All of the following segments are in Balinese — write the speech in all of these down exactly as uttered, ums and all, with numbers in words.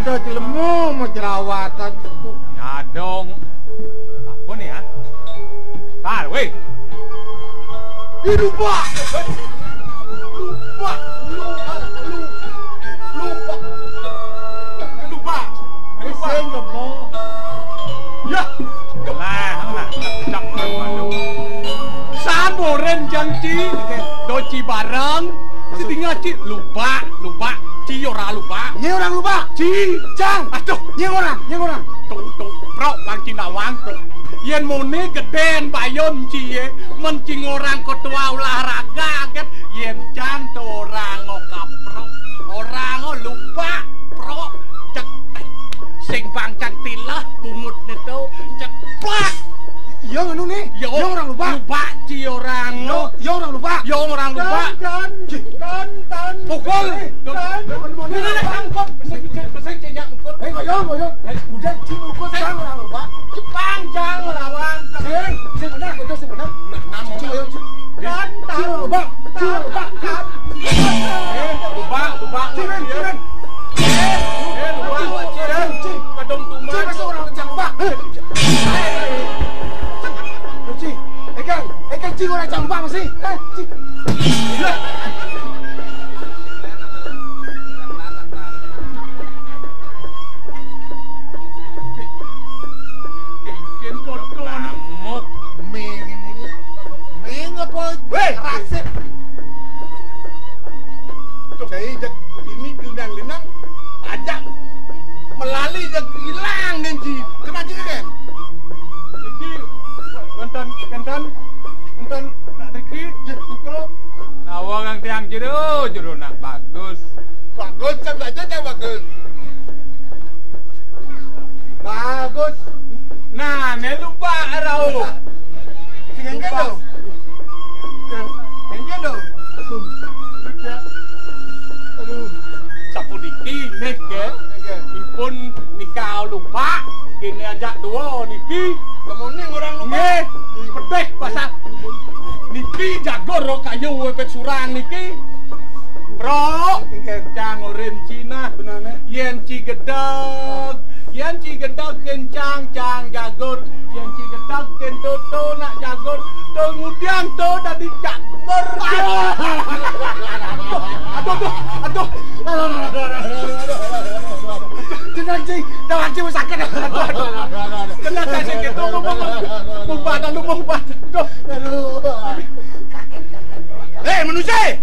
Ada jelema mau jerawatan. Nyadong. Apa ni, ha? Tar, weh. Ih, lupa. Lupa. Lupa. Lupa. Lupa. Lupa. Sing, lupa. Ya. Lah, lah, cak malu. Samboren jang ci, doci bareng. Sidinga ci lupa, lupa. Ci ora lupa. Ni orang lupa. Ci, cang. Aduh, ni orang, ni orang. Tung, tung, prok, Kang Cinawang, prok. Yen muni gedén bayun ci ye, men ci ngorang ketua olahraga, kan? Yen cang to orang kaprok, orang lupa, prok, cek, sing bang cang tilah, bungut neto, ceplak. Iya, anu nih. Yo, yo orang lupa. Lupa, ci orang. Yo, yo orang lupa. Yo orang lupa. Tan, tan, tan, tan. Pukul. Tan, tan. Ini nih, sangkut. Pesing, pesing, pesing, cek, nyak, pukul. Eh, koyo, koyo. Eh, udah, ci pukul, cang orang lupa. Jepang, cang lawan. Sing, sing benar, koyo sing benar. Nah, nah, mau. Ci, koyo, ci. Tan, tan. Ci orang lupa. Ci orang lupa. Tan, tan. Eh, lupa, lupa. Ci, men, ci, men. Eh, lupa, ci, men. Kadung tumbang. Ci, masuk orang cang lupa. Eh. Ci, ekang, ekang ci orang cang lupa masih. Eh, ci. Ngamuk. Ming ini. Ming apa? Weh. Rasik. Tuh, saya jak ini gelinang-gelinang, ajak melali, jak hilang dan ji. Kena ji, kan? Niki, wonten, wonten, wonten nak niki, ya, buka. Nawa kang tiang jero, jero nak bagus. Bagus, cang saja, cang bagus. Bagus. Nah, ne lupa, rau. Sing engke to. Engke to. Aduh. Aduh. Sapuniki, nih, ya. Engke. Ipun nika lupa, kene ajak dua niki. Kemudian orang lupa. Nggih, pedheh pasang. Niki jagur ro kayu wepet surang niki. Bro, cang oren Cina. Benane. Yen ci gedeg, yen ci gedeg kencang cang jagur. Yen ci gedeg ken toto nak jagur. To ngudian to dadi jagur. Aduh, aduh, aduh. Tenang, Ci. Tenang, Ci, sakit. Tenang, Ci, sakit. Tunggu, tunggu. Mumpah, tunggu, mumpah. Aduh. Eh, manusia.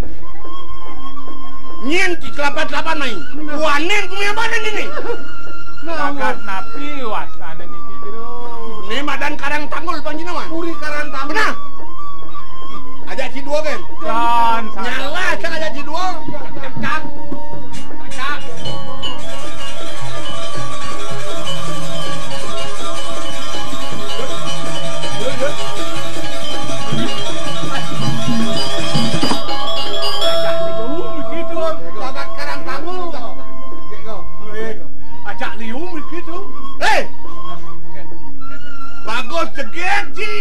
Nyen ki kelapa-kelapa mai. Wanen kumi apa nih ini? Nah, jagat napi wastane niki jero. Ini madan Karang Tanggul panjenengan. Puri Karang Tanggul. Benar. Ajak ci dua, kan? Jan, nyala, cak ajak ci dua. Cak. Cak. Ajak liu begitu. Jagat Karang Tanggul. Ajak liu begitu. Hei! Bagus jeget, Ci.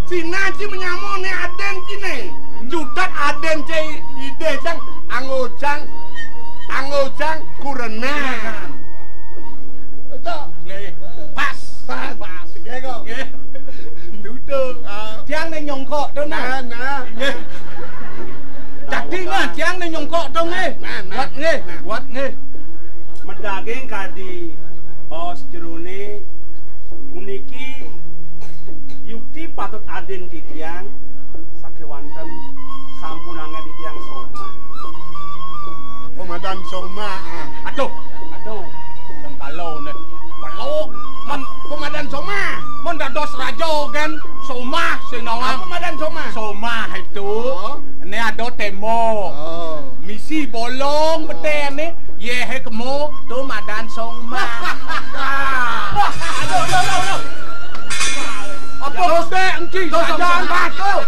Cina, Ci, menyamuk ne aden, Ci, ne. Judat aden, Ci, ide, cang, anggo, cang, anggo, cang, kurenan. Betul. Nggih. Pas. Pas. Pas. Nggih, kok. Nggih. Duduk. Ah. Tiang ne nyongkok to, nah. Nah, nah. Nggih. Jadi, nah, tiang ne nyongkok to, nggih. Nah, nah. Kuat, nggih. Nah. Kuat, nggih. Medaging kadi baos jerone puniki yukti patut aden titiang sakewanten sampun anggen titiang somah. Pemadan somah, ah. Aduh, aduh, tengkalo ne. Peluk, men pemadan somah. Men dados raja kan somah sing nawang. Apa pemadan somah? Somah itu. Oh. Ini ada tembok. Oh. Misi bolong, oh, betene. Ye he kemo to madan somah. Aduh, aduh, aduh, aduh. Apa hosek engki? Sajan batu.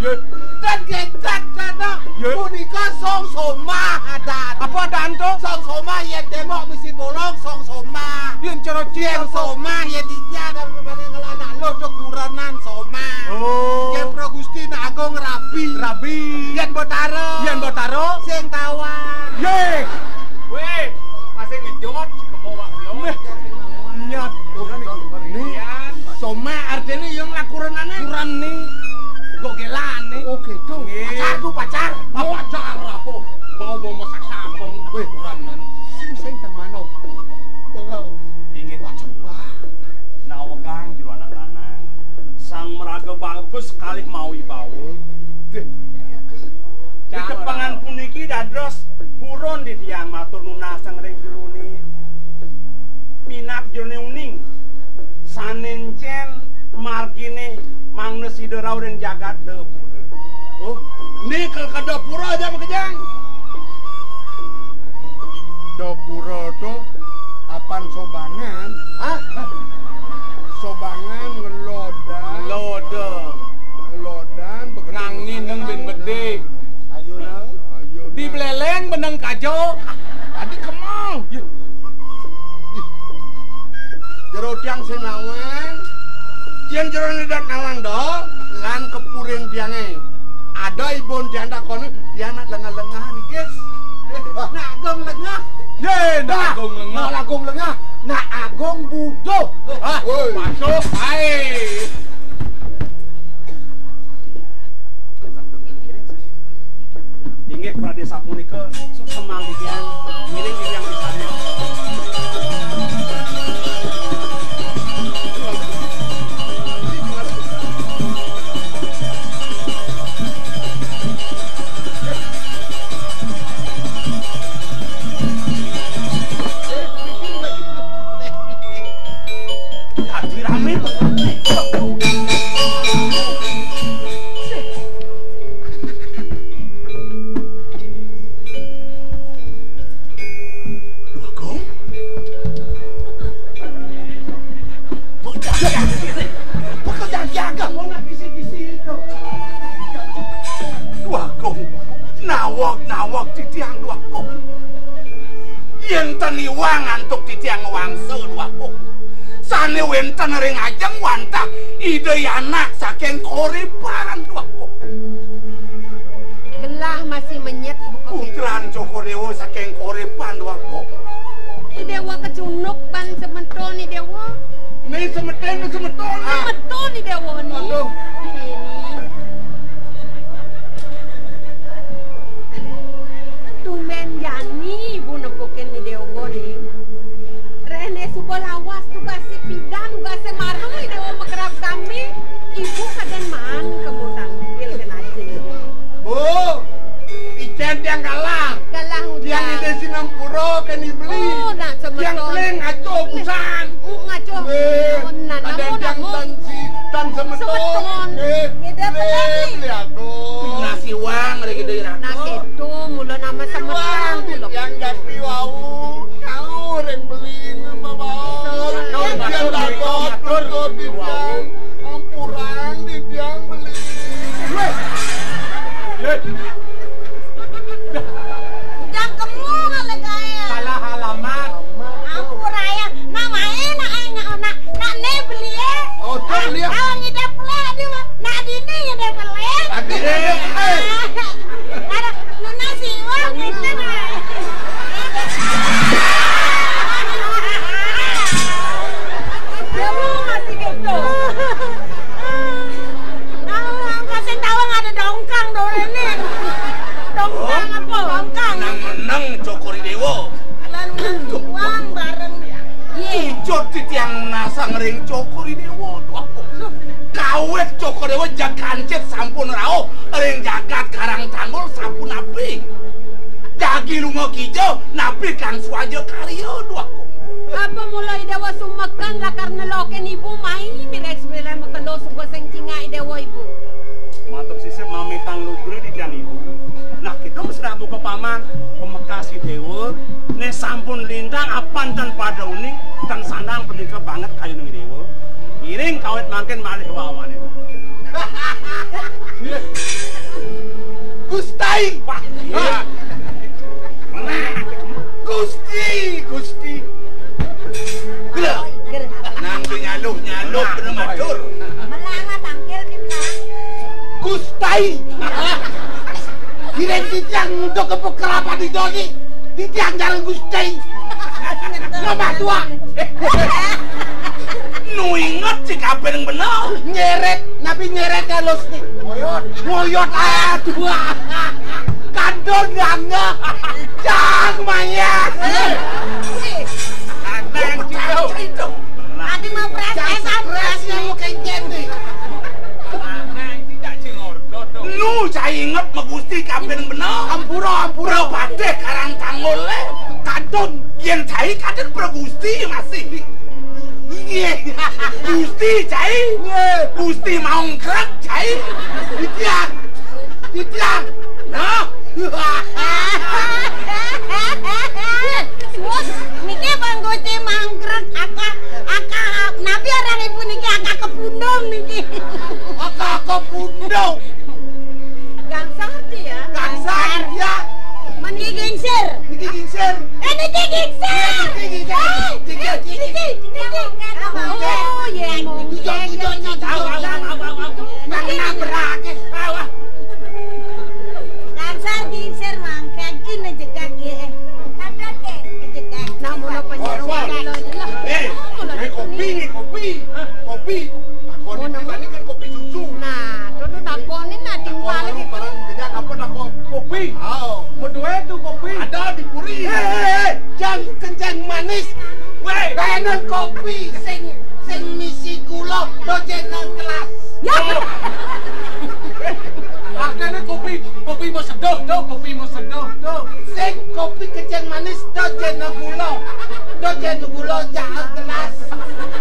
Ye. Dan gegat dana. Ye. Punika song somah adat. Apa adat to? Song somah ye tembok misi bolong song somah. Yen cara yen somah ye tiga dan pada ngelana lo to kurenan somah. Oh. Yen Pro Gusti Agung rabi. Rabi. Yen Botaro. Yen Botaro. Sing tawang. Ye. Weh, masih ngejo. Dados purun titiang matur nunas ring jerone. Minab jerone uning. Sané encén marginé mangda sida rauh ring jagat Dapura. Oh, né ka, ka Dapura aja makejang. Dapura to apan sobangan? Hah? Sobangan ngelodan. Ngelodan. Ngelodan, begitu. Ngangineng bin bedik. Ayo, nang. Ayo, nang. Di Beleleng beneng kajo. Adi kemang. Ih. Jero tiang sing nawang. Yén jero né dat nawang do, lan ka puring tiangé. Ada ibun tiang takoné, tiang nak lengah-lengah niki. Nak Agung lengah. Yé, nak Agung lengah. Nak Agung lengah. Nak Agung buduh. Hah? Woi. Masuk aé. Inggih, pradé sapunika, suksma titiang, ngiring titiang pisan. Dadi ramé. Duh Agung. Bocah cilik. Bocah cilik. Duh Agung. Naweg, naweg titiang, Duh Agung. Yén ten iwang antuk titiang ngwangsa, Duh Agung. Sané wénten ring ajeng wantah Ida Anak saking Koripan, Duh Agung. Gelah masih menyet buka. Putran Cokor Déwa saking Koripan, Duh Agung. I Déwa kecunduk ban semeton, i Déwa. Né semeton, semeton. Semeton, i Déwa né. Aduh. Ini. Tumbén jani ibu nepukin i Déwa né. Réhné suba lawas tugasé pidan, tugasé mara i Déwa makrab kami. Ibu kadén maan kemu tangkil kén ajin. Bu, icén tiang galah. Galah. Tiang udah. Ida sinampura kén i beli. Oh, nak semeton. Tiang paling acuh busan. Uh, ngaco. Eh, kadén tiang tan si, tan semeton. Semeton. Eh, ngidep beli, beli aku. Nasi wang lagi deh, nak. Nah, gitu, mula nama semeton, mula. Tiang ganti wau. Kau orang beli, bawa. Tiang dapat, turun di tiang. Ampurang di tiang beli. Weh. Eh. Jang kemu ngale gaé. Salah alamat. Ampun, ayah. Nak main, nak, nak, nak, nak né beli, eh. Oh, tuh, lihat. Ah, ngidap lah, dia mah. Nak dini ngidap lah. Aduh, eh. Ada, lunas sih, wah, gitu, nah. Dia mau ngasih gitu. Nah, kasih tahu ada dongkang, dong, ini. Dongkang apa? Dongkang. Nang meneng Cokor I Déwa. Lalu nang uang bareng. Iya. Ijot titiang nasang ring Cokor I Déwa, Duh Agung. Kawit Cokor I Déwa jag kancit sampun rauh ring jagat Karang Tanggul sapunapi? Jagi lunga kija, napi kang swaja karya, Duh Agung? Apa mula I Déwa sumekan lakar nelokin ibu mai, mireng-mireng makelo suba sing cingak I Déwa ibu? Matur sisip mamitang lugra titiang ibu. Nah, kita mesti buka paman, pamekas I Déwa, né sampun lintang apan tan pada uning, tan sandang pendika banget kayun I Déwa. Iring kawit mangkin malih wawané. Gusti. Wah, iya. Gusti, Gusti. Gila. Nang di nyaluh-nyaluh kena matur. Melana tangkil di melana. Gusti. Kirang titiang untuk kepekrapan di doni. Titiang jarang Gusti. Nama tua. Nu inget sih kabéh bener. Nyeret, napi nyeret halus nih? Ngoyot. Ngoyot, aduh. Kantor gangga. Jang mayat. Santai, Cito. Adi mah perasaan, perasaan. Nu cai inget ma Gusti kabéh bener. Ampura, ampura. Yén cai kadén Prabu Gusti masih. Inggih. Gusti cai. Inggih. Gusti Mangkreg cai. Titiang. Titiang. Nah. Wus, niki pun Gusti Mangkreg, aka, aka, napi aran ibu niki, aka kepundung niki. Aka kepundung. Gangsar dia. Gangsar dia. Meniki gingsir. Niki gingsir. Eh, niki gingsir. Niki gingsir. Eh, niki, eh, niki, niki. Oh, iya, mungkin. Niki, niki, niki. Awa, awa, awa, awa. Nang nabrak, eh. Awa. Gangsar gingsir mangke, iki nejegak, ya. Nejegak. Namun apa? Eh, eh, kopi nih, kopi. Kopi. Takoni kan kopi susu. Nah, to, to takoni, nah, timpal iki. Barang kerja apa takon? Kopi. Oh. Mau duit tuh kopi. Ada di puri. Eh, eh, eh, jangan kencang manis. Weh. Kayaknya kopi sing, sing misi gula, do jeneng kelas. Ya. Akhirnya kopi, kopi mau seduh, tuh, kopi mau seduh, tuh. Sing kopi kencang manis, do jeneng gula. Do jeneng gula, jangan kelas.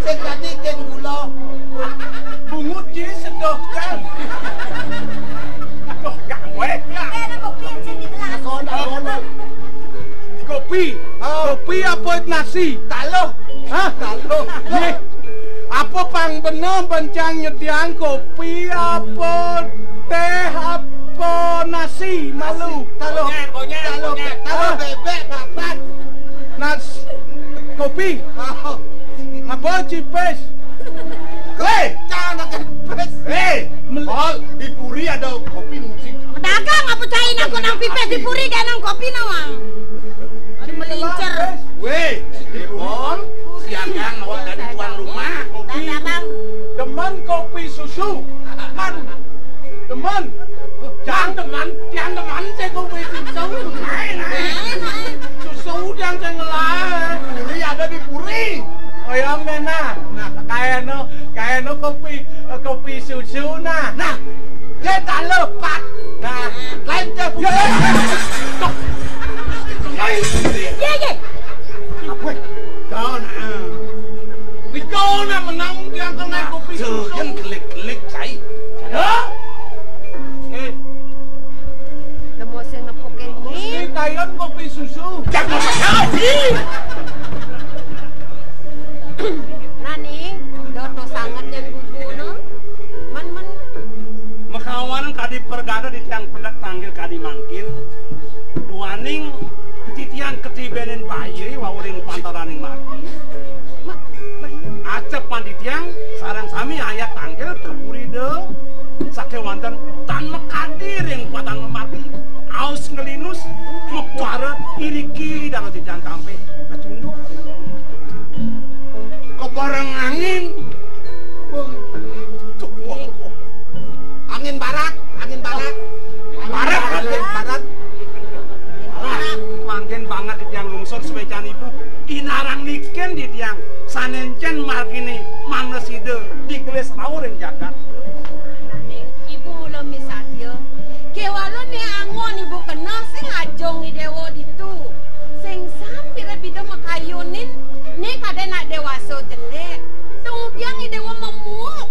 Sing tadi jen gula. Bungut dia sedohkan. Aduh, gak gue. Ada kopi yang sini telah. Kono, kono. Kopi. Oh. Kopi apa nasi? Taluh. Hah? Taluh. Nggih. Apa pang bener bencang nyediang kopi apa teh apa nasi malu? Taluh. Konyang, konyang, taluh, konyang. Taluh. Hah? Bebek, papat. Nas, kopi. Oh. Ngapa cipes? Weh! Jangan makan pes. Eh, Mel- Pol, di puri ada kopi musik. Pedagang apa cai nang konang pipes di puri, gak nang kopi nawang. Ada melincer. Weh, di Pol, siang-siang awak dari tuan rumah. Kopi. Demen kopi susu. Man. Demen. Jang demen, jang demen, saya kopi susu. Naik, naik. Susu jang saya ngelah. Puri ada di puri. Oh ya, mena. Nah, kayak no, kayak no kopi, eh, kopi susu, nah. Nah, dia tak lepat. Nah, lain dia bukan. Ya, ya. Iya, iya. Apa? Kau nak. Di kau nak menang, dia kena kopi susu. Jangan klik-klik, cai. Ya? Eh. Nemu sing nepukin. Gusti, kayon kopi susu. Jangan kopi. Nani, doto sanget yang guguno. Man, man. Mekawan kadi pergada di tiang pendak tanggil kadi mangkin. Duaning titiang ketibenin bayi wawuring pantaraning margi. Ma-, bayi. Acep panditiang sareng sami ayat tanggil kepurida sakewanten tan mekadi ring patan margi. Aus ngelinus, mekuara iriki dana titiang kampih. Kecunduk. Kebareng angin. Angin barat, angin barat. Barat, angin barat. Mangkin banget di tiang lungsur suwecan ibu. Inarang niken di tiang. Sanencen margine manesida digelis rauh ring jagat. Ibu mula misadia. Kewala ne angon ibu kena sing ajong i dewa ditu. Sing san bida-bida makayunin, ne kadén nak dewasa jelek. Tunggu tiang i dewa memuuk.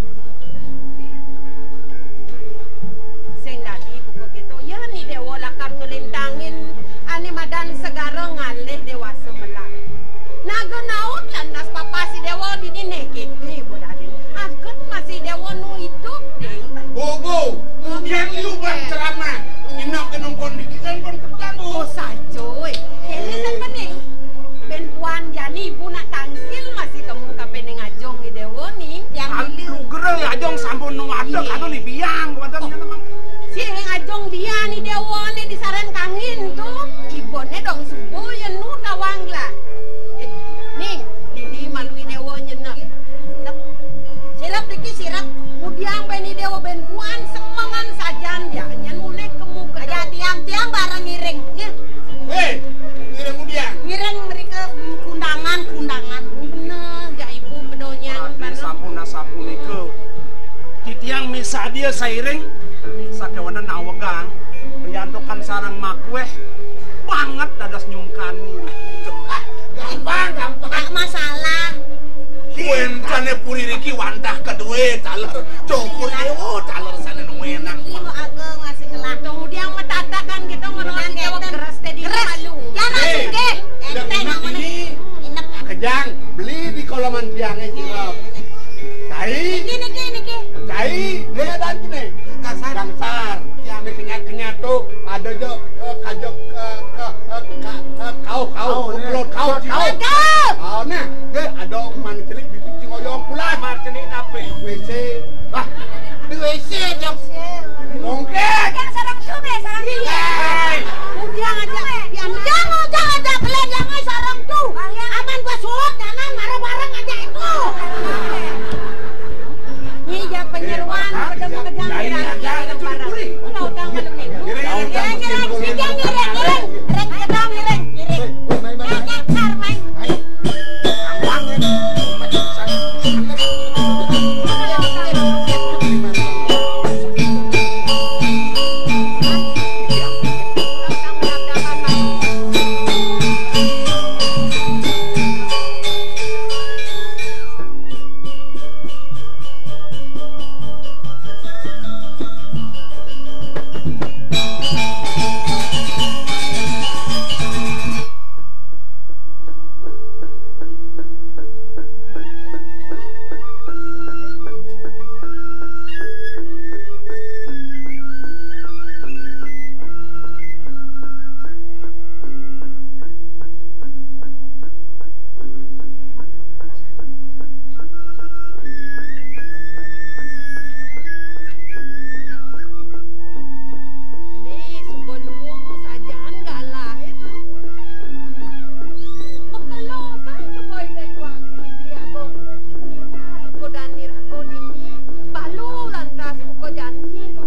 Sing dadi buka kéto, yén i déwa lakar nglintangin ané madan segara ngalih déwasa melah. Naga naut lantas papas i déwa dini né kéto, Bu Dadi. Aget masih déwa nu idup, Ding. Bu, Bu, ngudiang liu bang ceramah. Nginep di nongkon di kisan pun petang, Bu. Oh, saja, éh. Kéné san pening. Bén puan jani ibu nak tangkil masih kemu kapening ajong i déwa ning. Tiang an dulu. Lugra ya ajong sampun nu ada. Iya. Kado ni biang, kuatan. Oh. Sing ajong dia ni déwa ni disaren kangin tu. Iboné dong subuh ya nu tawang lah. Eh, ning, dini malu i déwa nyenep. Nep. Sirep niki sirep. Ngudiang bén i déwa bén puan semengan sajan dia. Nyen mulih kemu keda. Aja tiang-tiang bareng ngiring. Nya. Hei, ngiring ngudiang. Ngiring mrika, mm, kundangan, kundangan. Bener, ya ibu bedonya. Berarti sampun asapunika. Titiang misadia sairing, sakéwanten nawegang, riantukan sareng makuéh, banget dados nyungkani. Wantah kedue taler, Cokor Dewa taler sane nuenang. Ibu Agung masih ngelah. Tong udiang matatakan gitu, ngerongan gitu, keres tadi malu. Jangan sugih. Enteng ini. Kejang, beli di koloman tiange cilok. Cai. Niki, niki, niki. Cai, dia dan kene. Gangsar. Gangsar. Tiang kenyat-kenyat tuh ada jo, eh, kajok, eh, eh, eh, ka-, eh, kau, kau, kau, kuplot, kau, kau, cilok. Kau. Kau, nah, eh, ada man celik di cicing oyong pulang. Man celik nape? W C. Wah, di W C, Cok. Mungkin. Yang sarang tu, be, sarang tu. Iya. Hei. Ujang aja. Ujang, ujang aja. Kalian yang sarang tu. Aman gua suut, jangan marah-marah aja itu. Iya, penyeruan, udah mau kejang. Iya, iya, iya, iya. Ngiring, ngiring, ngiring, ngiring. Ngiring, ngiring, ngiring. Ngiring, ngiring, ngiring. Ngiring, ngiring, ngiring. Ngiring. Ngiring, ngiring, ngiring. Nih, suba luung sajaan galahe to. Makelo kan suba Ida Hyang Widhi Agung. Buka dani raga dini, balu lantas buka jani to.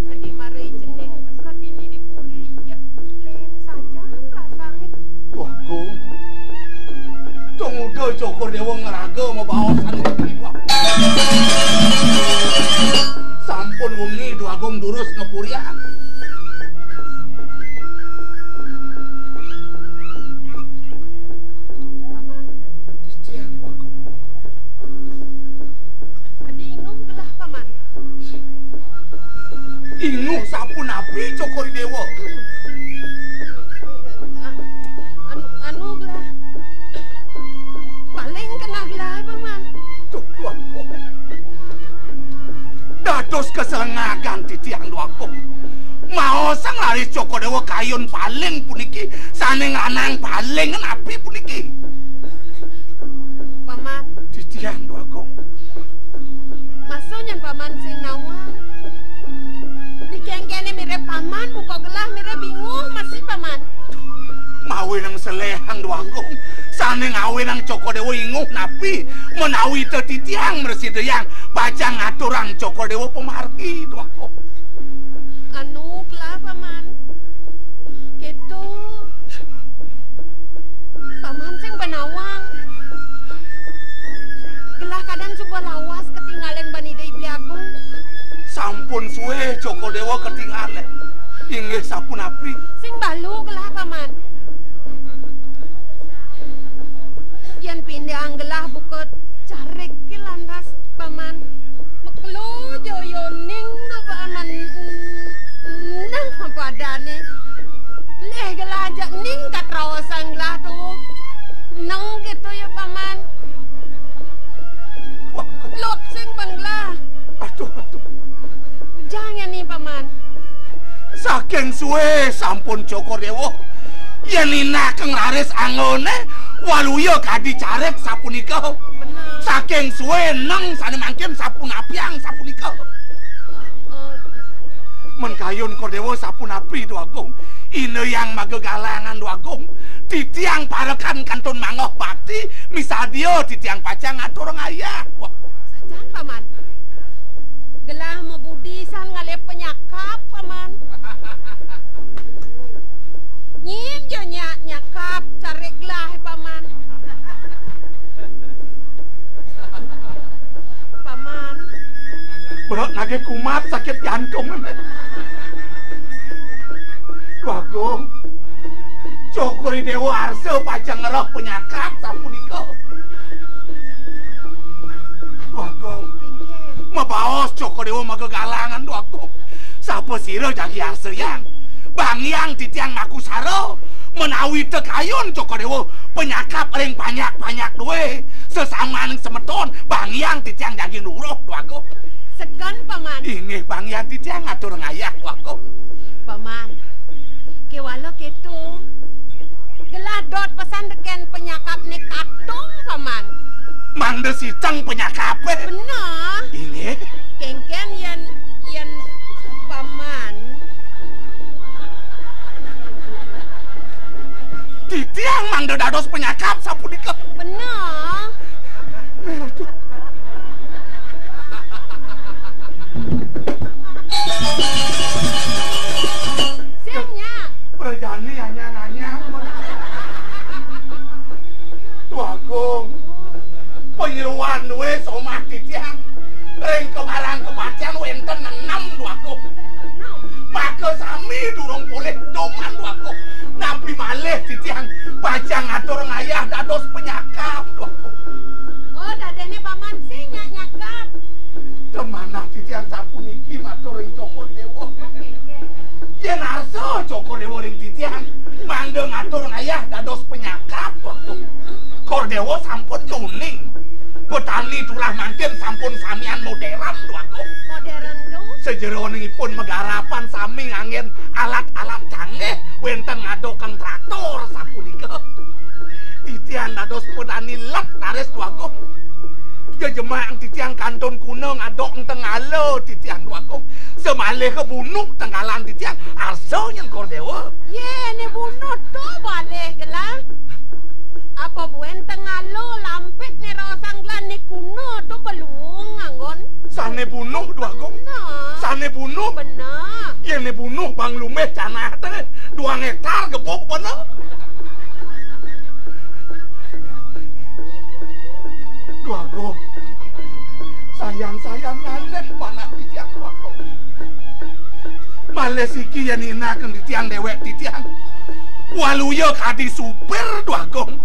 Adi marai cening teka dini di puri, ya, len sajaan rasange. Wah, Gung. Tong uda Cokor Dewa ngraga mabaosan iki, Gung. Sampun wengi Dwagung durus ngapurian. Titiang, Dwagung. Adi inguh gelah, Paman. Inguh sapunapi, Cokor Dewa? Anu, anu gelah. Paling kena gelah, Paman. Duh, Dwagung. Dados kasengagan titiang, Dwagung. Maosang raris Cokor Dewa kayun paling puniki, sane ngranang paling napi puniki? Paman. Titiang, Dwagung. Masa nyen Paman sing nawang. Dikengkene mirib Paman, buka gelah mirib inguh masih, Paman. Mawinan selehang, Dwagung. Sane ngawinang Cokor Dewa inguh napi, menawi titiang mrasidayang pacang ngaturang Cokor Dewa pamargi, Dwagung. Anu, gelah, Paman. Keto. Paman sing panawang. Gelah kadang suba lawas katingalen ban Ida Hyang Widhi Agung. Sampun suwe Cokor Dewa katingalen. Inggih sapunapi? Sing balu gelah, Paman. Yen pindhang gelah buka carike lantas, Paman. Makelo jaya ning to, Paman. Nah, padane. Leh gelah ajak ning katraosan gelah to. Neng keto ya, Paman. Wah, lut sing benglah. Aduh, aduh. Ujang ya ni, Paman. Saking suwe sampun Cokor Dewa. Yen inakeng raris anggone, waluya kadi carik sapunika. Bener. Saking suwe neng sane mangkin sapunapiang sapunika. Eh. Men kayun Kodewa sapunapi, Dwagung. Ina Hyang Maga Galangan, Dwagung. Titiang parekan kantun mangoh bakti, misadia titiang pacang ngatur ngayah. Wah. Sajan, Paman. Gelah mabudi san ngalih panyakap, Paman. Nyin ja nya-, nyakap carik gelah, Paman. Paman. Berat nagih kumat sakit jantung. Dwagung. Cokor I Dewa Arsa pacang ngereh panyakap sapunika. Baos Cokor Dewa magegalangan, Dwagung. Sapasira jagi arsayang? Bangiang titiang makusara, menawi ta kayun Cokor Dewa panyakap ring panyak-panyak dué, sesamaning semeton, bangiang titiang jagi nuruh, Dwagung. Seken, Paman. Inggih, bangiang titiang ngatur ngayah, Dwagung. Paman, kéwala kéto. Gelah dot pesan tekén panyakapné Katong, Paman. Mangda siteng panyakapé. Bener. Inggih. Kénkén yén, yén Paman. Titiang mangda dados panyakap sapunika. Bener. Sing nyak. Prajani anyang-anyang. Dwagung. Panyeroan dué somah titiang. Ring kemarang kepatian wénten enem, Dwagung. Maka sami durung polih doman, Dwagung. Napi malih titiang pacang ngatur ngayah dados panyakap, Dwagung. Oh, dadiné Paman sing nyak nyakap. Té manah titiang sapuniki matur ring Cokor Déwa. Yén arsa Cokor Déwa ring titiang, mangda ngatur ngayah dados panyakap. Kor Déwa sampun uning. Petani turah mangkin sampun samian modern, Dwagung. Modern to? Sajeroning ipun magarapan sami nganggén alat-alat canggih, wénten ngadokang traktor sapunika. Titiang dados petani let raris, Dwagung. Jejemak titiang kantun kuna ngadok tengala titiang, Dwagung. Samaliha bunuh tenggalan titiang, arsa nyengkor Déwa. Yé, né bunuh to malih gelah. Apa buin tengala lampit né raosang gelah, né kuna to beluung anggon. Sané bunuh, Dwagung. Bener. Sané bunuh. Bener. Yén né bunuh bang lumbih tanah té, duang héktar gebuk bener. Dwagung. Sayang-sayang manah titiang, Dwagung. Malih siki yén inakang titiang déwék titiang. Waluya kadi supir, Dwagung.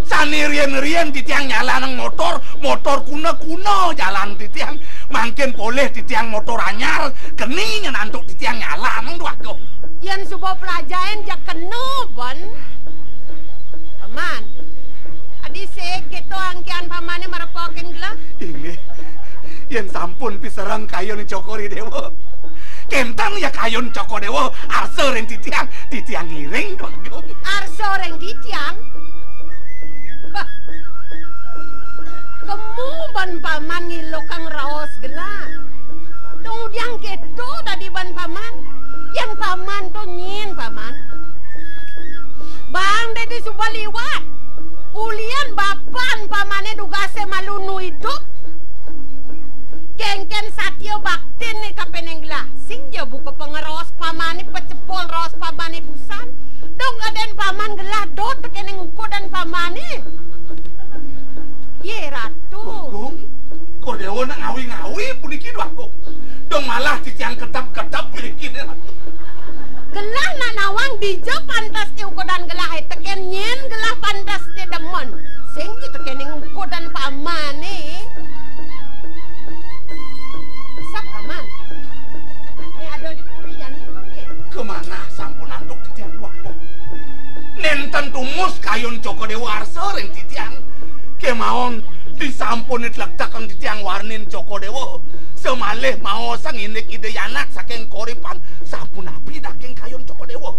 Sané riin-riin titiang nyalanang motor, motor kuna-kuna jalan titiang. Mangkin polih titiang motor anyar, keni nyen antuk titiang nyalanang, Dwagung. Yén suba plajahin ja kena, ben. Paman. Adi sik kéto angkihan Pamané marepokin gelah? Inggih. Yén sampun pisereng kayun Cokor Déwa. Kénten ya kayun Cokor Déwa arsa ring titiang, titiang ngiring, Dwagung. Arsa ring titiang? Bah. Kemu ban Paman ngilukang raos gelah. Dong udiang kéto dadi ban Paman. Yén Paman to nyén, Paman. Bang dadi suba liwat. Ulian bapan Pamané dugasé malu nu idup. Kénkén satia baktin né kapining gelah. Sing ja buka pangeraos Pamané, pacepul raos Pamané busan. Dong adén Paman gelah dot tekéning ukudan Pamané. Yé, Ratu. Bagong, Kor Déwa nak ngawi-ngawi puniki, Bagong. Dong malah titiang ketep-ketep puniki, Ratu. Gelah nak nawang dija pantes ti ukudan gelahé, tekén nyén gelah pantes ti demen. Sing ja tekéning ukudan Pamané. Sep, Paman. Né ada di puri jani, Paman, ya? Kamanah sampun antuk titiang, Bagong. Nénten tumus kayun Cokor Déwa arsa ring titiang. Kémaon disampun tlektekang titiang warnin Cokor Déwa. Samalih maosang indik Ida Anak saking kauripan, sapunapi daging kayun Cokor Déwa?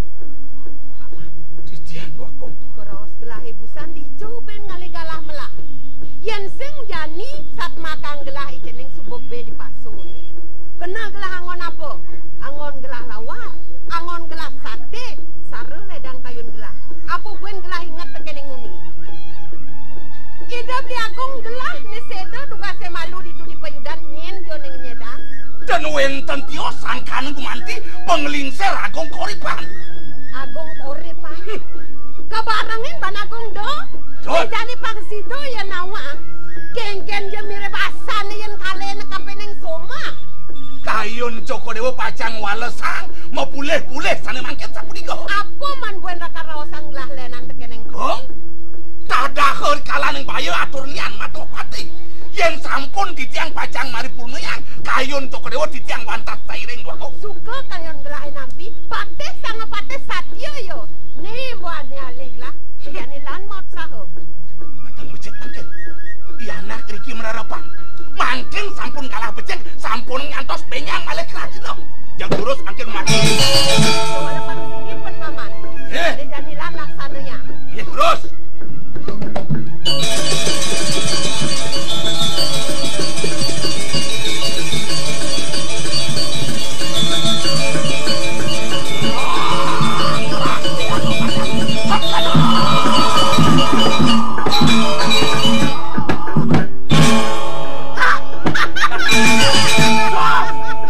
Titiang, Bagong. Keraos gelahé busan dija buin ngalih galah melah. Yén sing jani satmakang gelah i cening suba bé dipasuné. Keneh gelah anggon apa? Anggon gelah lawar, anggon gelah saté, sara lédang kayun gelah. Apa buin gelah inget tekéning nguni? Ida Beli Agung gelah né séda dugasé malu ditu di payudan, nyén ja né nyédang. Ten wénten tios sangkaning gumanti panglingsir Agung kauripan. Agung kauripan. Hmm. Kabarengin ban Agung da. Jod. Jani pang sida ya nawang. Kénkén ja mirib asané yén kaléna kapining somah. Kayun Cokor Déwa pacang walesang mapulih-pulih sané mangkin sapunika. Apa man buin raka raosang gelah lénan tekéning Gong? Tadaha kalaning baya atur nian matuh pati. Yén sampun titiang pacang maripurnayang, kayun Cokor Déwa titiang wantah sairing, Dwagung. Suka kayun gelahe nampi, patih sanga patih satia ya. Né buane aling lah, jani lan maut saha. Kadang becik mangkin. Pianak riki mararapan. Mangkin sampun kalah becik, sampun ngantos bénjang malih kerajina. Jang durus mangkin mati. Walaupun sini pun paman. Nggih. Né jani lan laksananya. Nggih, durus.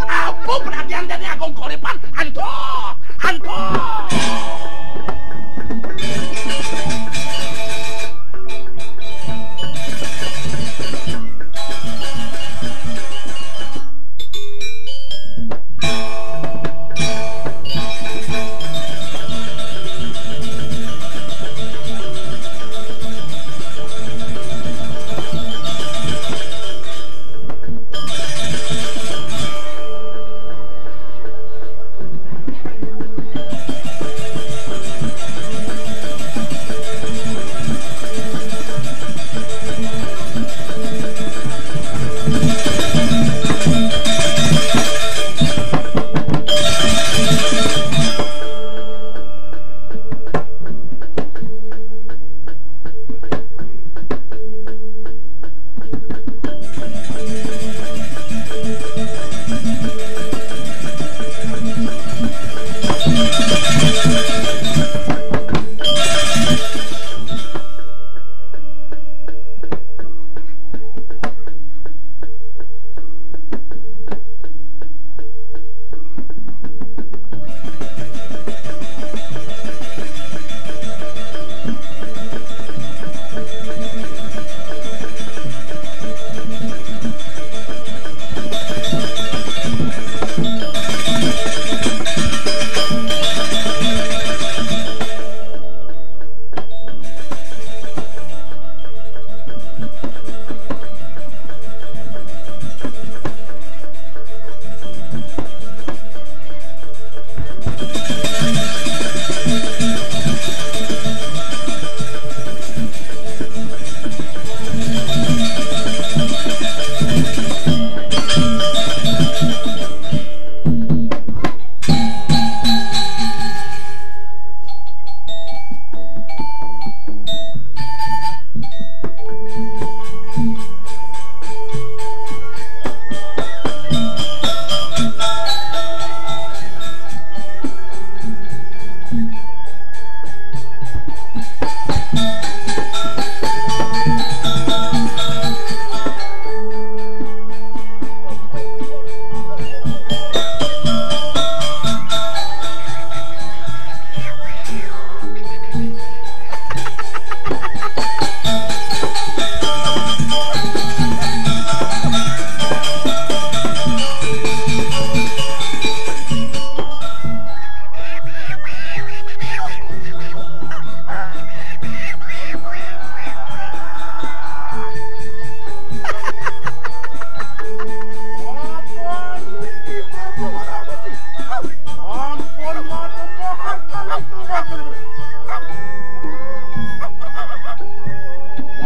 Apa perhatian dene Agung Koripan? Antuk! Antuk!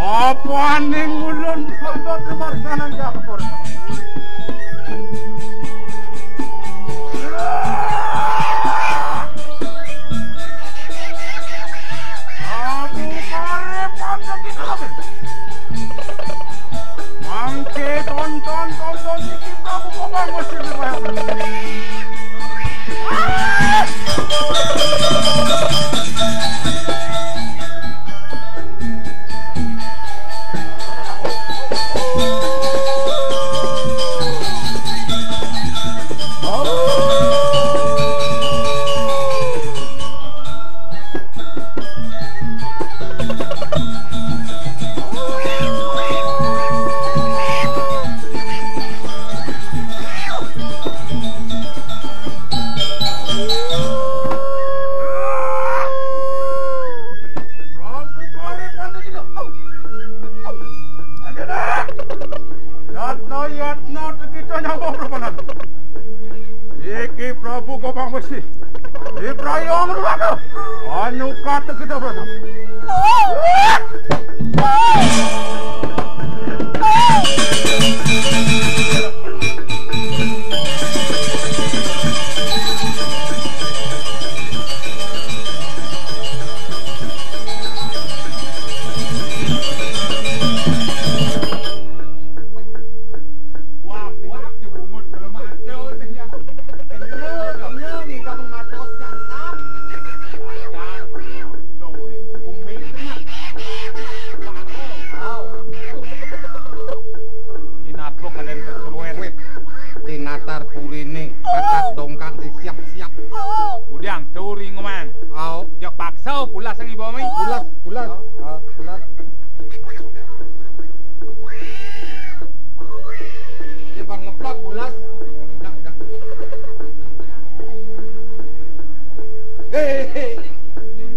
Apaning ulun patut dimarganan kapur. Aku kare panjang kita lagi. Mangke tonton, tonton niki Prabu Kakang Gusti Prabu. Wah, wah, nyebungut kalau mato sing ya. Kenyel, kenyel nih kamu mato sing tam. Bumi. Au. Inapa kalian keseruan? Wit, di natar purine, pakat dongkang sing siap-siap. Udah, turi ngomong. Au. Jok paksa pulas sang ibu mi. Pulas, pulas. Au, pulas. Dia bang ngeplak pulas. Dah, dah. Hei, hei.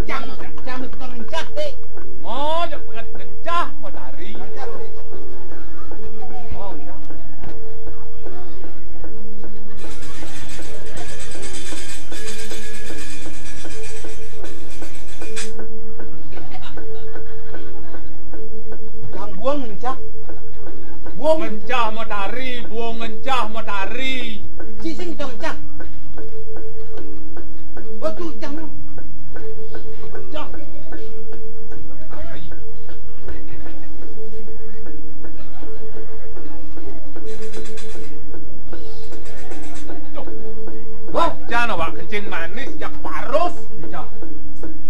Cang, cang, cang, cang, hei. Mau jok banget. Cah, mau dari. Oh, ya. Cang buang ngencah. Buang ngencah mau dari, buang ngencah mau dari. Cising cang cah. Waduh, cang. Cah. Dari. Wah, jan awak kencing manis, jak parus. Ncah.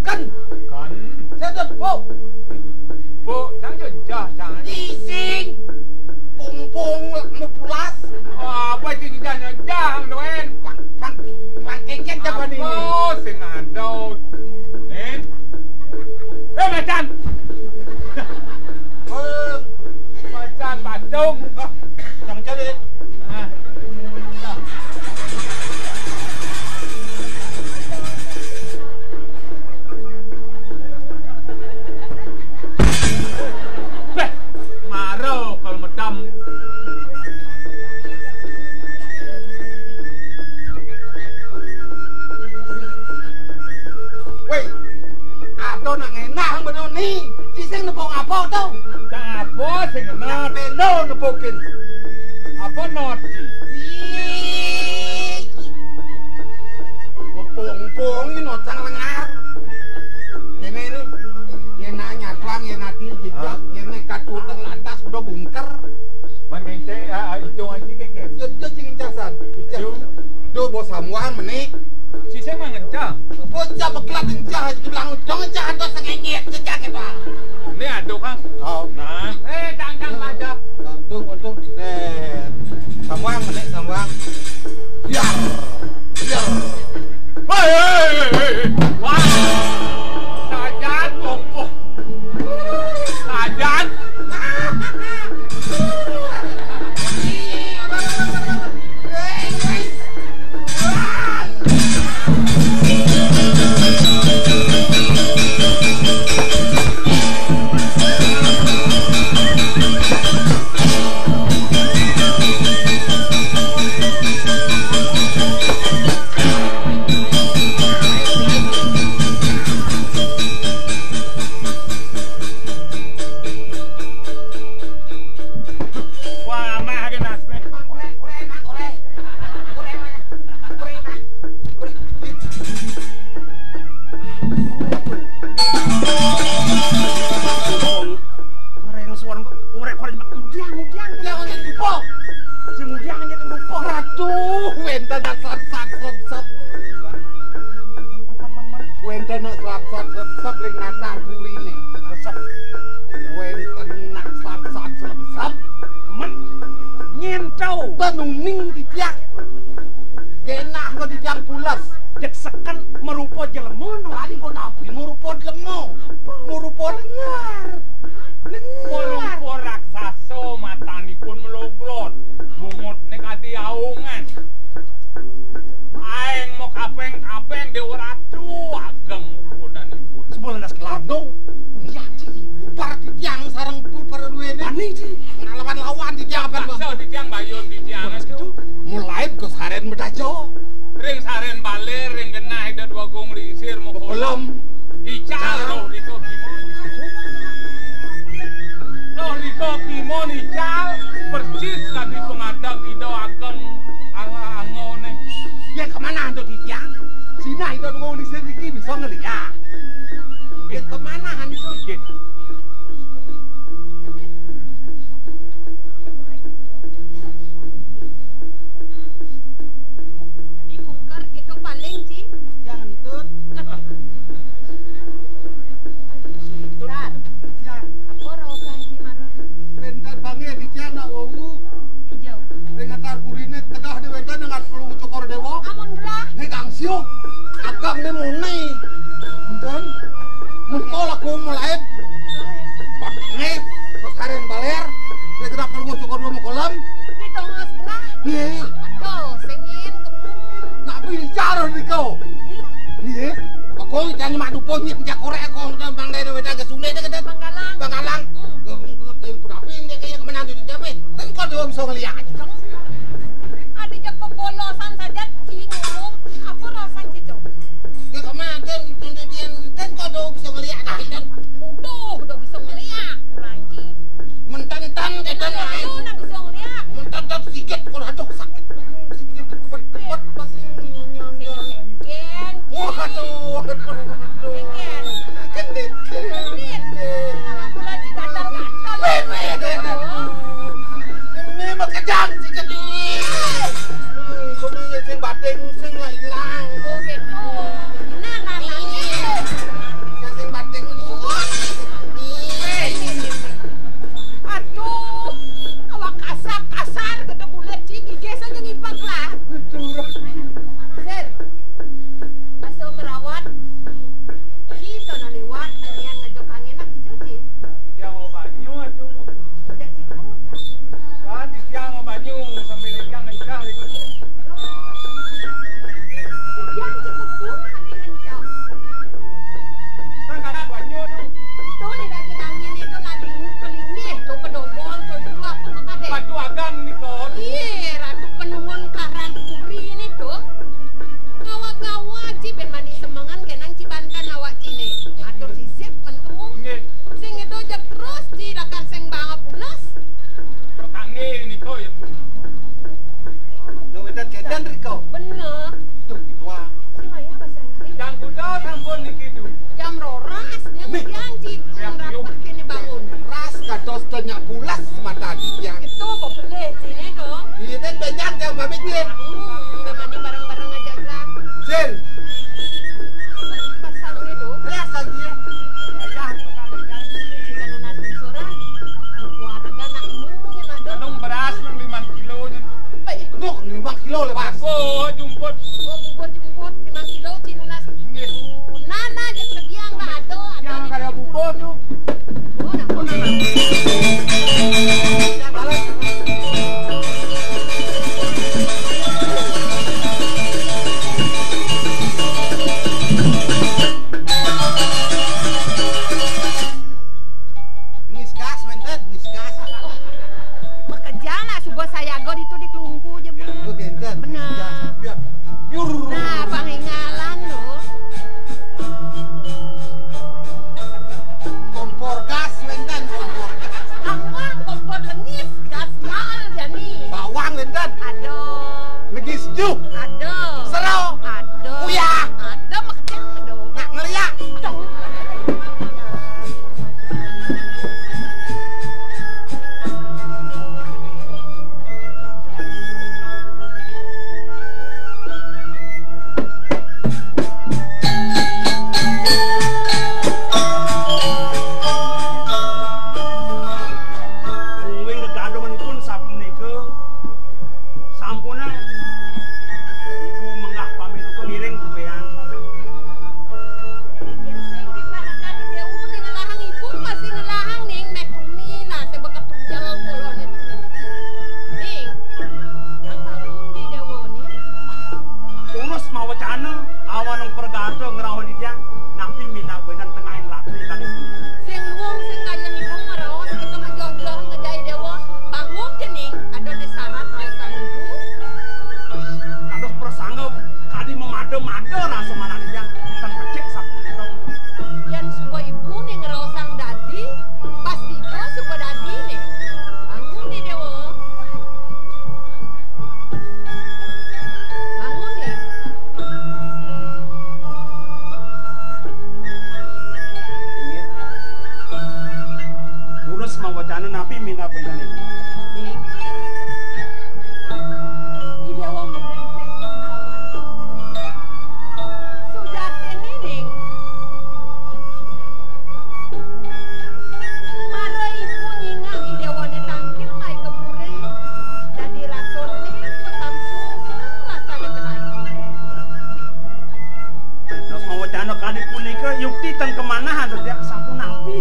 Kan. Kan. Sedot, Bu. Bu, cang jo ncah, cang. Ising. Pung-pung, mepulas. Oh, apa sih ncah, ncah, ncah, doen? Pang, pang, pang, kengken, cang, apa nih? Apa sing ada? Eh? Eh, macan. Macan patung. Cang cari. Ah. Beh, maro kalau medam. Woi, ada nak ngenah menoni. Cising nepuk apa tu? Apa sing ngenah? Meno nepukin. Apa not? Ih. Ngepung-pung ini not sang lengar. Ini ni. Yen nak nyatlang, yen ati jejak, yen nekat utang lantas udah bungker. Man kente, ah, ah, itu aja kente. Ya, dia cing casan. Itu. Duh, bos samuan meni. Cising mah ngencah. Bos cah bekelat ngencah, bilang dong ngencah atau sengenyet ngencah kita. Ini aduk, Kang. Dibungker gitu paling, Ci. Jantut. Sar. Ya. Aku rokan, Ci, marun. Bentar, Bang, ya, di tiang nak wau. Hijau. Ring atar burine tegah di wetan dengan perlu cokor dewa. Amun gelah. Ini kang sio. Akang ini muni. Enten. Mun kau laku melaib. Wacana napi minab wénten niki? Ning. I Déwa Murin sing nawang. Sujatiné, Ning. Mara ibu nyingak I Déwané tangkil mai ka puri, dadi rasulné pesan susu rasane kenai. Dados mawacana kadi punika yukti ten kamanah antuk tiang sapunapi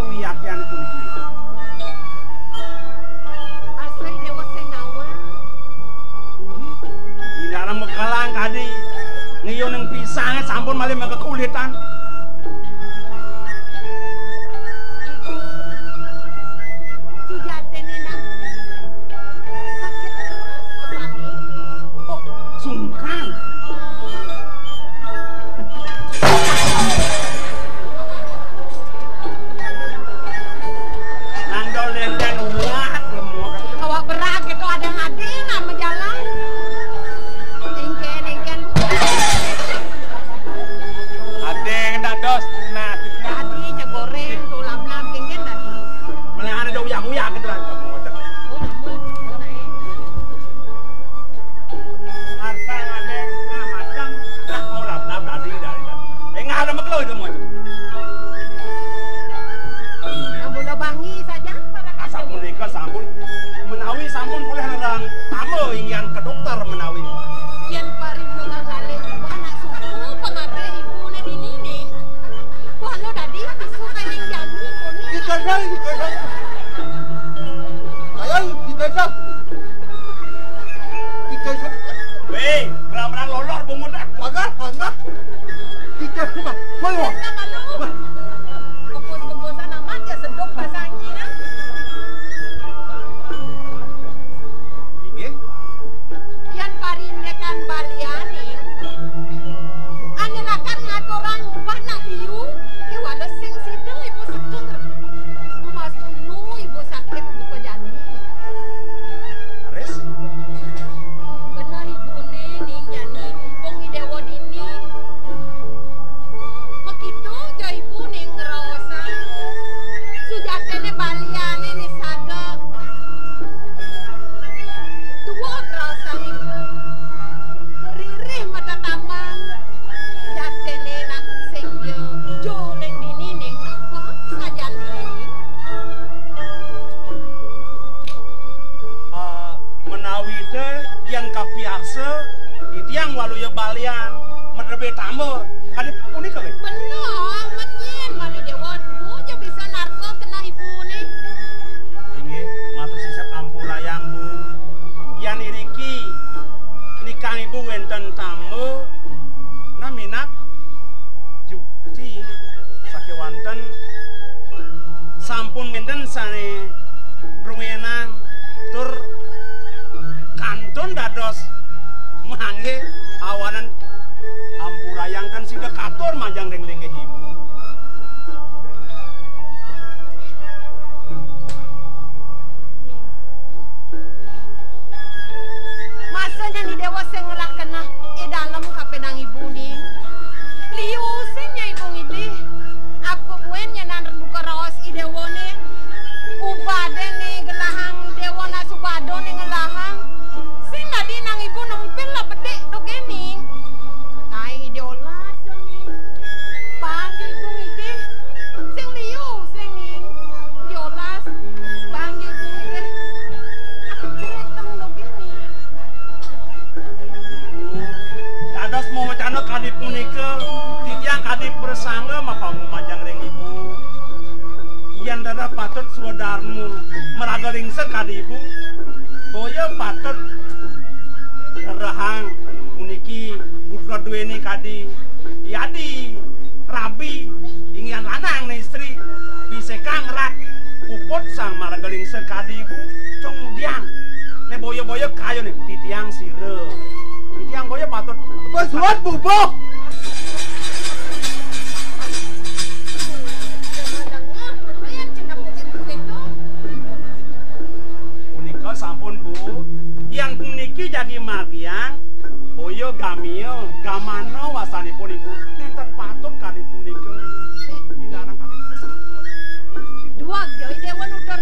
kawiaktian puniki. Asa I Déwa sing nawang. Inggih. Inarang mekelang kadi ngiyuning pisang sampun malih makekulitan. Ibu, sujatiné nak sakit keras pesané. Oh, sungkan. Nandol dendeng ulat lemur. Awak berat gitu, ada yang adi nang majalan. Engken, engken. Adeng dados, nah. Dadi, cek goreng, tuh lap-lap, engken dadi. Malah ada uyak-uyak gitu lah. Oh, nyamuk. Oh, naik. Ngarsa ngadeng, nah, macam, nah, mau lap-lap dadi, dadi, dadi. Eh, nggak ada makelo itu mau itu. Ampun, bangi saja, para. Asapunika sampun, menawi sampun polih nerang tama inggihan ke dokter menawi. Yen paring mengalih anak suku pangabih ibune dini ning. Wah, lo dadi bisa kaning jani kone. Kita dah, kita dah. Ayo, kita dah. Kita dah. Weh, benar-benar lolor bungut dah. Pagar, pagar. Kita dah. Malu. Kebus-kebusan amat ya, sedok bahasanya. Inggih. Yan parindekan baliane, ane lakar ngaturang upah nak liu, iwales sing sida ibu seger. Mas unu ibu sakit buka jani. Leres. Kena ibune ning jani, mumpung I Dewa dini. Makita ja ibu ning ngraosang. Sujatine baliane nisada. Tua ngraosang ibu. Ririh mata tamang. Jatine nak sing ja. Jo ning dini ning napa sajan dini. Ah, menawi te yen kapiarsa, titiang waluya balian, medrebe tamba. Kadi punika, nggih? Bener, menyen mani Dewa, Bu, ja bisa narka kenah ibune. Inggih, matur sisep ampurayang, Bu. Yan iriki, nikang ibu wenten tamba, nah minab jukti sakewanten sampun wenten sane rumenang tur kantun dados mangke awanan ampurayang kan sida katur majang ring linggih ibu. Masa nyani Dewa sing ngelah keneh i dalem kapenang ibu ning. Liu sing nya ibu ngidih. Apa buen nyanan buka raos i Dewa ne. Ubade ne gelahang Dewa nak subado ne ngelahang. Sing tadi nang ibu nempel lah bedik dok ening. Nai i Dewa lah sing. Panggil ibu ngidih. Sing liu sing ning. Diolas, bangge kuwi. Aku cerita lho gini. Dados mawacana kadi punika, titiang kadi prasangga mapamumajang ring ibu. Yen dadah patut swadarma maraga lingsa kadi ibu, boya patut rerehang puniki putra duweni kadi yadi rabi inggihan lanang ne istri, pisekang rat puput sang maraga lingsa kadi ibu, cung diang. Ne boya-boya kayune titiang sira. Titiang boya patut. Apa suat bubuk? Punika sampun, Bu. Yan puniki jagi margiang, boya gamia, gamana wastanipun ibu. Nenten patut kadi punika. Inarang kadi punika. Duag, Jai Dewa nutur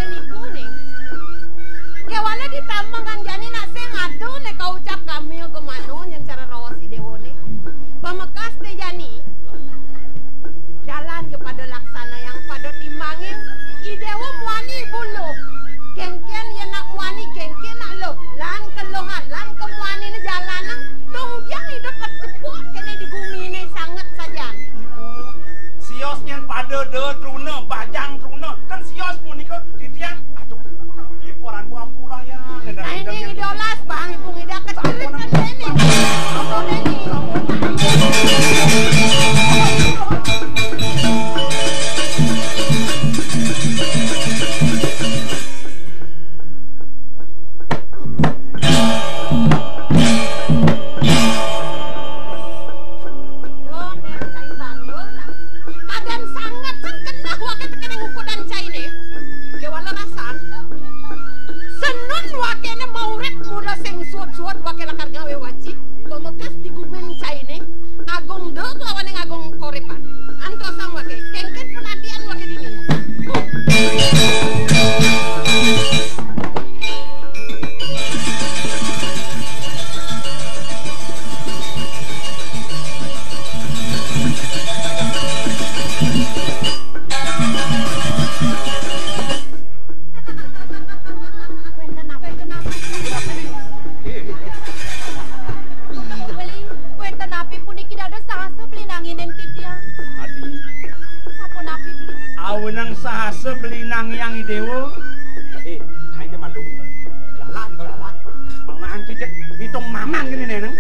Nang sahasa beli nang Hyang Idewa. Eh, aja madung. Lalah, engko lalah. Mangan cicit, ngitung maman gini, Neng.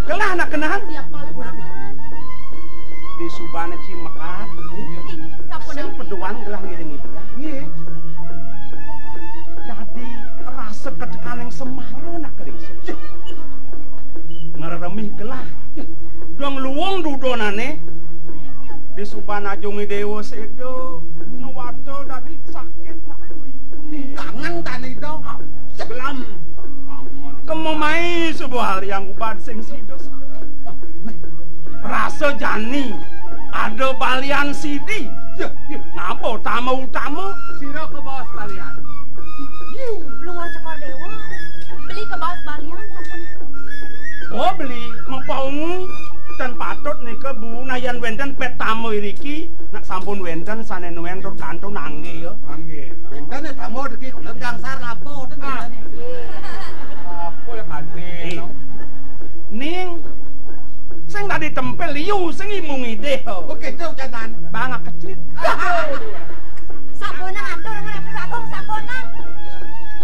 Gelah nak kenahan. Di subana ci mekat. Sing peduan gelah ngiring ibu. Nggih. Dadi rasa ketekaning semara nak kelingsun. Ngreremih gelah. Dong luwung dudonane. Di suban ajunge dewa seda. Ngwata dadi sakit nak ibune. Kangen tane ida. Gelam. Kememai sebuah hari yang ubad sing sida. Rasa jani ada balian sidi. Ya, ya. Napa utama-utama? Sira kebaos balian. Luwung Cokor Dewa. Beli kebaos balian sampun. Oh, beli mepaungu ten patut nika Bu, nah yen wenten pet tama iriki, nak sampun wenten sane nuwen tur kantun nangge ya. Nggih. Wenten ya tama riki kula gangsar ngapa ten. Ah. Apa ya kate? Eh. Ning, sing tadi tempel liu sing imung idih. Oke, itu jangan. Bang kecil. Sampun atur ngrapi Agung, sampun.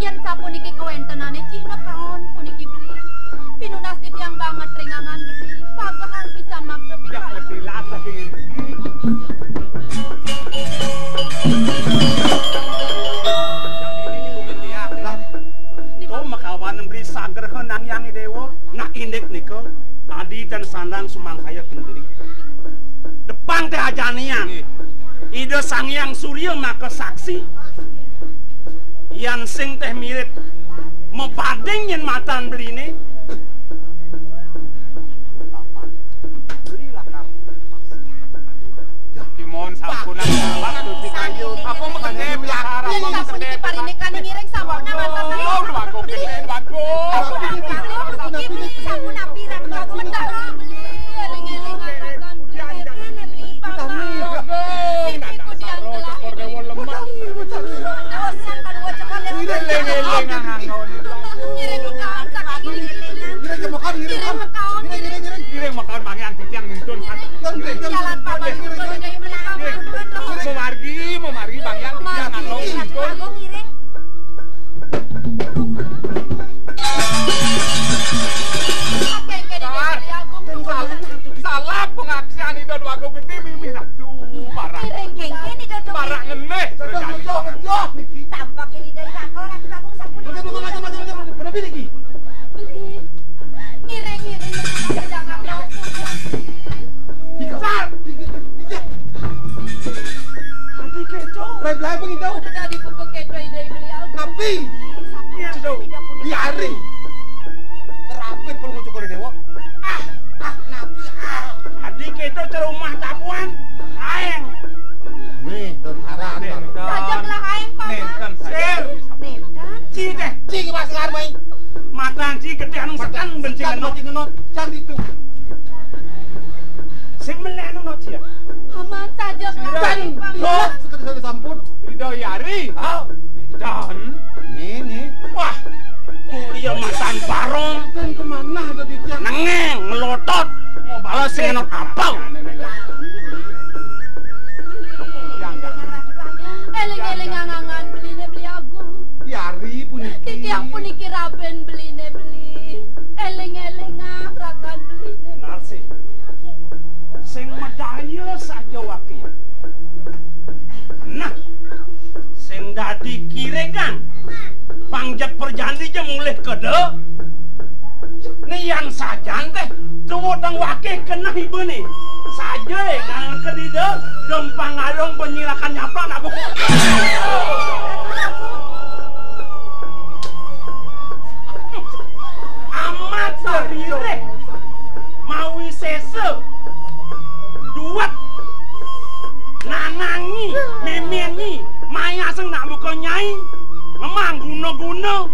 Yen sapuniki kawentenane cihna kaon puniki beli. Pinunas titiang banget ringangan beli. Pagahan pisan makta. Ya, pikayu. Mesti lah, tapi Lah, to makawan beli sagraha nang Hyang Dewa. Nak indik nika, adi ten sandang sumangkaya kendeli. Depang teh ajanian. Ida Sang Hyang Surya maka saksi. Yan sing teh mirip mebading yen matan beline. Beli lakar. Kimohon sampunan waktu si kayu. Apa makane bicara, apa makane parinikan ngiring sampun nang atas. Oh, bagus, gede, bagus. Sampun apiran, bagus. Eling-eling. Ngiring makaon, ngiring makaon. Ngiring makaon, bang, yang titiang nuntun. Jalan paman, ngiring, ngiring. Memargi, memargi, bang, yang titiang nuntun. Agung, ngiring. Salah, salah pengaksian Ida Dwagung Gedhe mimih Ratu. Marah. Marah ngeneh. Tampake Ida Ratu, Ratu Agung sampun. Ngiring, ngiring. Jangan. Adi keco. Rai belai pengen tahu. Udah dibuka keco Ida Beli Agung. Napi? Yen to. Diari. Rapit pun ngucuk oleh dewa. Ah, ah, napi, ah. Adi keco cerumah tabuan. Aeng. Nih, don haran. Nenten. Saja gelah aeng, Paman. Nenten saja. Sir. Nenten. Ci deh. Ci mas ngarmai. Matan ci gedhe anu sekan benci ngenot. Benci ngenot. Can ditu. Sing meleh anu no ci ya. Paman saja gelah aeng, Paman. Sira. Sekedar sampun. Ida Yari. Ah. Dan. Nih, nih. Wah. Kuliah matan barong. Dan kemana ada di tiang? Nengeng, ngelotot. Mau balas sing enak apa? Eling-eling angangan beline Beli Agung. Yari puniki. Titiang puniki raben beline beli. Eling-eling rakan beline. Narsih. Sing medaya saja waki. Nah, sing dadi kiregan. Pangjak perjandi ja mulih keda. Nian sajan teh, tuwuh teng wakih keneh ibune. Saja, eh, nang kedida, gempang along penyilakan nyaplak nak buku. Amat sarireh. Mawi sesa. Duwet. Nanangi, memeni, mayaseng nak buka nyai. Memang guna-guna.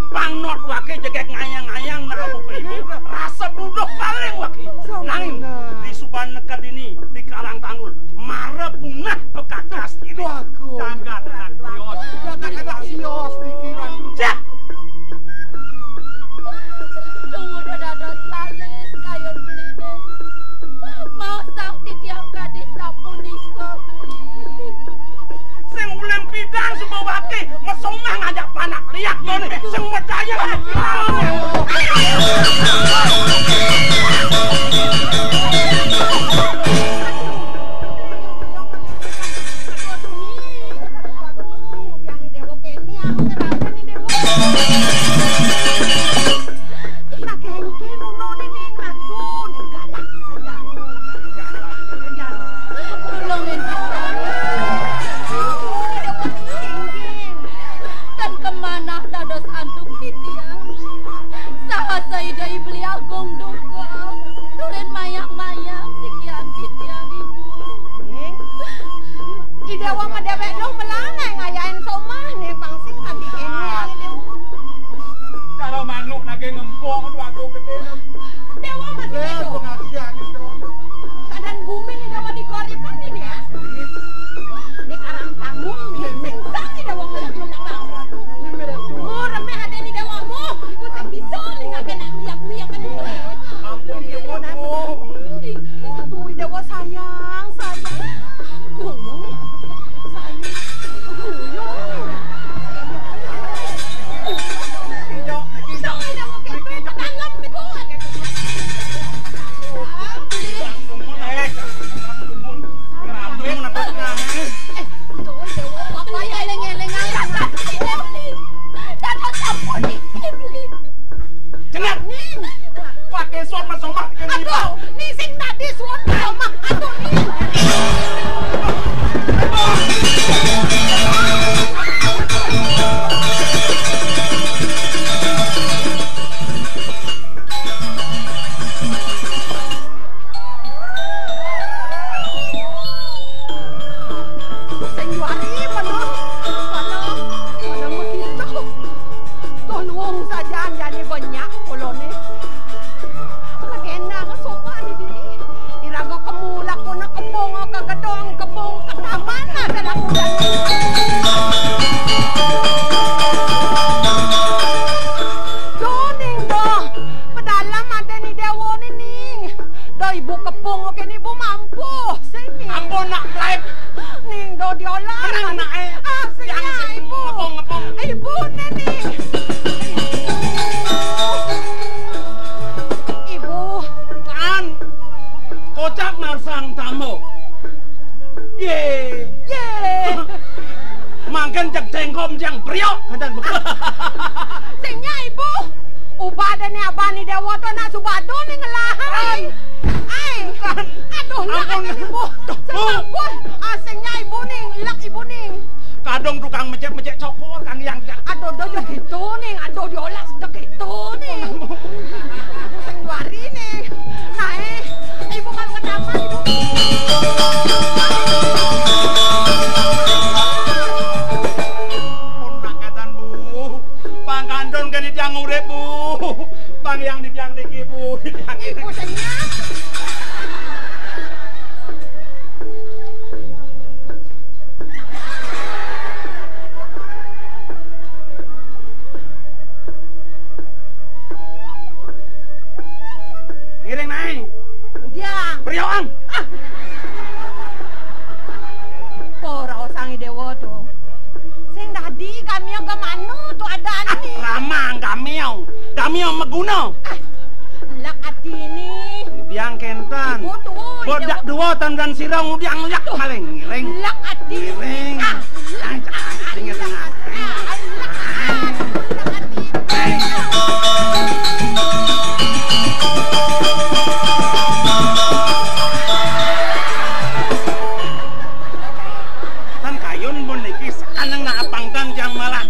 Pangnot wake jegek ngayang-ngayang nak buka ibu. Rasa duduh paling wake. Nanging di suban neked ini, di Karang Tanggul. Mara punah pekakas ini. Jagat anak sios. Jagat anak sios, pikiran. Cek. Tunggu dados lalis kayun beline. Mau sang titiang kadi sapunika beli. Bati, mesumah ngajak panak liak to né, sing medaya. Tulungin titiang. Tan kamanah dados antuk titiang. Saha Ida I Beli Agung duka. Tulin mayang-mayang sikian titiang, Ibu. Ning, I Déwa madéwék duh melah ngayahin somah, ning pang sing adi kéné, Déwa. Cara manuk naging ngempong, aduh, aku gedé. Déwa masih ada. Pengajian itu. Sadan bumi nih, Déwa, di koripan ini, ya. Di karang tanggung, nih, sing sang nih, Déwa, ngelak-ngelak. Oh, remeh ada nih, Déwa, mu. Ibu tak bisa nih, nggak kena miak-miak kan ini. Ampun, Déwa, Bu. Aduh, Déwa sayang, sayang. Aduh, sayang. Aduh. Cengat. Pakai suap mas omah. Aduh, ni sing tadi suap mas omah. Aduh, ni. Sing juari mana? Mana? Mana begitu? Tuh luung sajan jani banyak pulone. Legenda ke sopan ini. Iraga kemu lakuna kembung ke gedung, kembung ke taman, ada lakukan. Doning doh, pedalam ada ni Déwa ni, Ning. Doh ibu kepung ke ni ibu mampu, sing. Ampun, nak, melaib. Ning doh diolah. Tenang, nak, eh. Ah, sing, yang ya, sing ibu. Ngepung, ngepung. Ibu ni, Ning. Ibu. Kan. Kocak marsang tamu. Yé. Yé. Mangkin cek cengkom jang priok, kadang begitu. Sing nya ibu. Ubah deh nih abah nih Déwa tuh anak subado nih ngelahan. Ai. Aduh, nak ampun. Ibu. Ampun. Ah, sing nya ibu nih, lek ibu nih. Kadung tukang mecek-mecek cokor, Kang Yang. Aduh, aduh, aduh, gitu nih. Aduh, diolah sedek gitu nih. Sing dua hari nih. Nah, eh, ibu kalau ke taman, ibu. Pun mangkatan, Bu. Pangkandon gani tiang urip, Bu. Pang yang di tiang niki, Bu. Di tiang niki. Ibu sing nya. Ngiring naé. Udiang. Brioang. Ah. Paraosang Déwa to. Sing dadi gamiya gamana to adané. Ah, ramang gamiya. Gamiya maguna. Ah. Lek atiné. Udiang kénten. Ibu tuh, bodak dua tandan sirang udiang lek maling ngiring. Lek ati. Ngiring. Ah, lek ati. Ngiring. Ah, lek ati. Tan kayun mun niki sekan nang nak apangkan jang malah.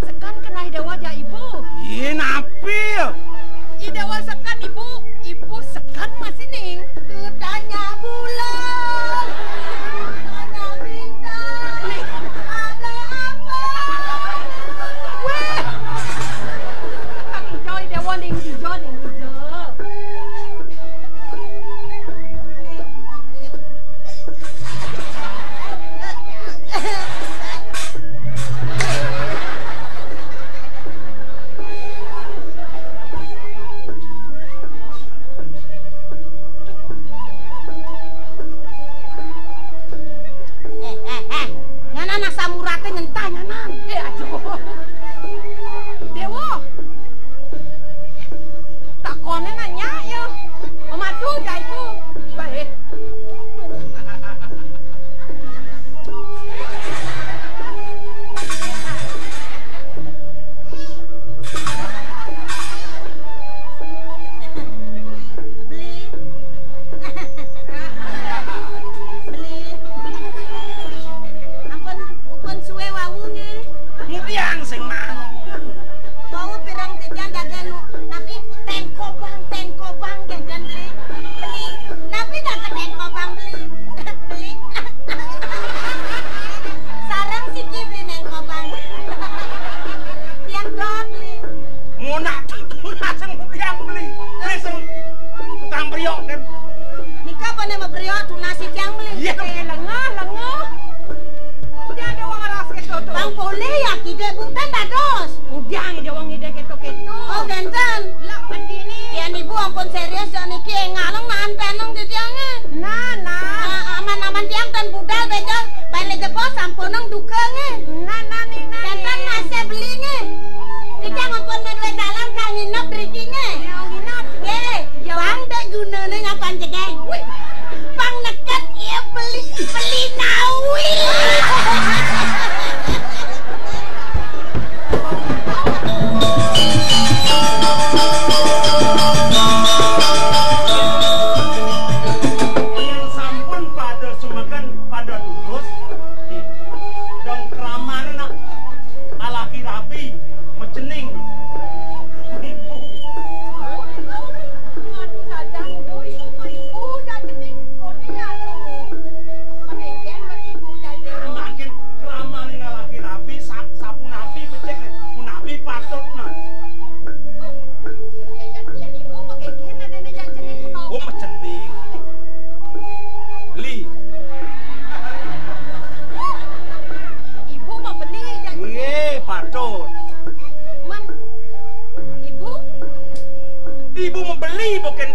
Sekan kenai Déwa ja ibu. Yé, napi? I Déwa sekan ibu, ibu sekan masih ning. Tanya bulan, tanya bintang, ada apa? Wéh. Ijo i Déwa ning ijo, ning ijo. Porque